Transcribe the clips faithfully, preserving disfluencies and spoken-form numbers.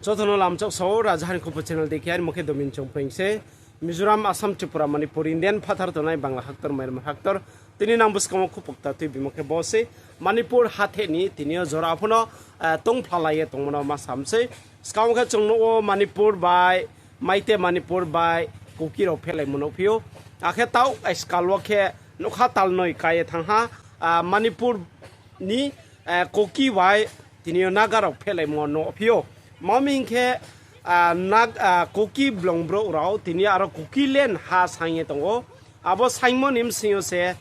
Joto no lamchok sao, Raja Hani Khupo channel dei khe, ani mo khe Domin Chongphreing se. Mizoram, Assam, Tripura, Manipur, Indian phathar tongnai Bangla haktor, Myanmar haktor. Tini nang buskang wo khupokta tui bimo khe bo se. Manipur hathe ni tini yo jora pho no, eh, tongphlalai ye tongmo no ma sam sei. Skang wo khe chung nuh wo Manipur bai, Maite Manipur bai, Kuki rao phehlaimo nuh phi ou. Akhe taoh aiskal wo khe nougkha talnoi ka ye thanng ha, ah, Manipur ni, eh, Kuki bai tini yo Naga rao phehlaimo nuh phi ou. Mami hing khe, ah, Nag-, ah, Kuki blong brouh rao tini yo aro Kuki land ha saing ye tong ou. Abo saingmo ni bsing yo se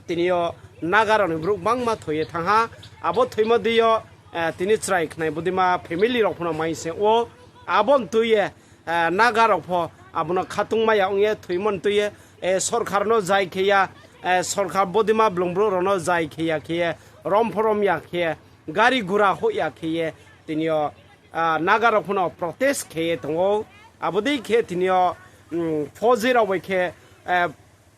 tini yo Naga rao ni brouh gbangma thoi ye thanng ha. Abo thoimo dei yo, eh, tini chrai khnai bodima family rao pho no mai se ou. Abo ni tui ye, eh, Naga rao pho abo no khatungmai ya ong ye thoimo ni tui ye, eh, sorkar no zai khe ya, eh, sorkar bodima blong brouh rao no zai khe ya khe ye, rom pho rom ya khe ye, gari gura hoih ya khe ye, tini yo, ah, Naga rao pho no protest khe ye tong ou. Abo dei khe tini yo, mm, fauji rao bai khe, eh,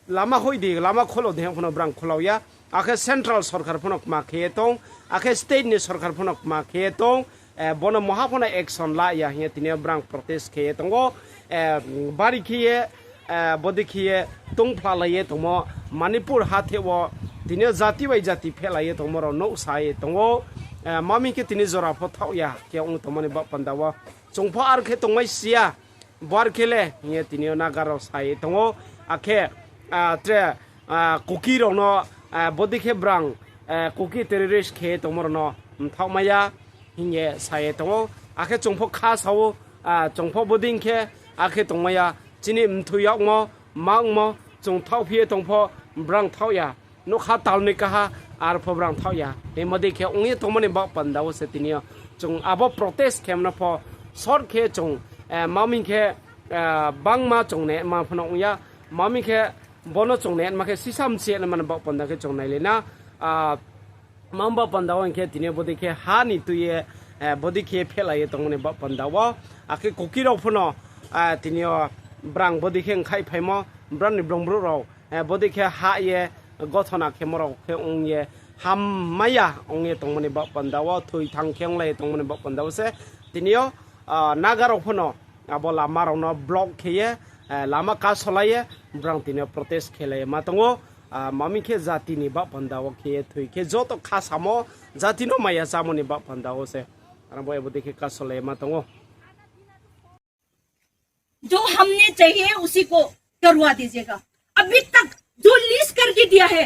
lama hoih di, lama kholo di hing pho no brang kholau ya. Akhe central sorkar pho no kma khe ye tong, akhe state ni sorkar pho no kma khe ye tong, eh, bo no moha pho no action la ya hing ye tini yo brang protest khe ye tong ou. Eh, bari khe ye, eh, bodei khe ye tongphlalai ye tongmo Manipur hathe wo tini yo jati bai jati phehlai ye tongmo rao nuh sa ye tong ou. Eh, mami khe tini jora pho thaoh ya khe ong tongmo ni baoh panda wo. Chung pho ar khe tongmai si ya, bo ar khe le hing ye tini yo Naga rao sa ye tong ou. Akhe, ah, tre, ah, Kuki rao no, ah, bodei khe brang, eh, Kuki terrorist khe tongmo rao no mthaohmai ya hing ye sa ye tong ou. Akhe chung pho kha sa ou, ah, chung pho bodei khe akhe tongmai ya, chini mthoi yagmo, ma ongmo, chung thaohphi ye tong pho brang thaoh ya. Nougkha talnoi kaha, ar pho brang thaoh ya. Himo dei khe ong ye tongmo ni baoh panda wo se tini yo chung abo protest khe mano pho short khe chung, eh, mami khe, eh, bangma chung ne ma pho no ong ya. Mami khe bo no chung ne ma khe sisa msi ye mano baoh panda khe chung nailai na. Ah, mamo baoh panda wo hing khe tini yo bodei khe ha ni tui ye, eh, bodei khe phehlai ye tongmo ni baoh panda wo. Akhe Kuki rao pho no, ah, tini yo brang bodei khe ongkhaih phaimo, brang ni blong brouh rao, eh, bodei khe ha ye gothona khemo rao khe ong ye hammai ya ong ye tongmo ni baoh panda wo, thoi thang khe onglai ye tongmo ni baoh panda wo se tini yo, ah, Naga rao pho no abo lama rao no block khe ye, eh, lama kasolai ye, brang tini yo protest khelai ye ma tong ou. Ah, mami khe jati ni baoh panda wo khe ye thoi khe joto kha samo, jati no maya chámo ni baoh panda wo se. Aro bo abo dei khe kasolai ye ma tong ou. जो हमने चाहिए उसी को करवा दीजिएगा। अभी तक जो लीज करके दिया है,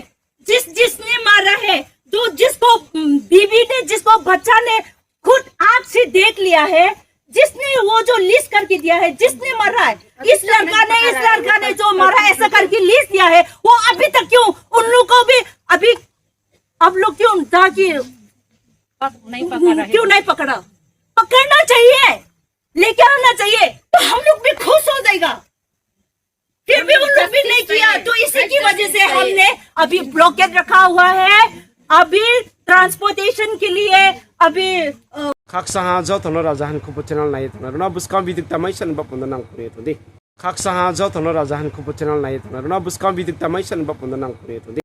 जिस जिसने मारा है, जो जिसको, बीवी ने, जिसको बच्चा ने खुद आंख से देख लिया है, जिसने वो जो लीज करके दिया है, जिसने मरा है, इस लड़का ने, इस लड़का ने जो मरा है, ऐसा करके लीज दिया है, वो अभी तक क्यों उन लोग को भी अभी आप लोग क्यों जाके क्यों नहीं पकड़ा? पकड़ना चाहिए, लेके आना चाहिए, तो हम लोग भी खुश हो जाएगा। फिर भी उन लोग भी नहीं किया, तो इसी की वजह से हमने अभी ब्लॉकेड रखा हुआ है। अभी ट्रांसपोर्टेशन के लिए अभी, अ, Khaksa ha joto no Raja Hani Khupo channel nai ye tongnai rao no buskang video kta mai sani baoh panda nang khuri ye tong di. Khaksa ha joto no Raja Hani Khupo channel nai ye tongnai rao no buskang video kta mai sani baoh panda nang khuri ye tong di.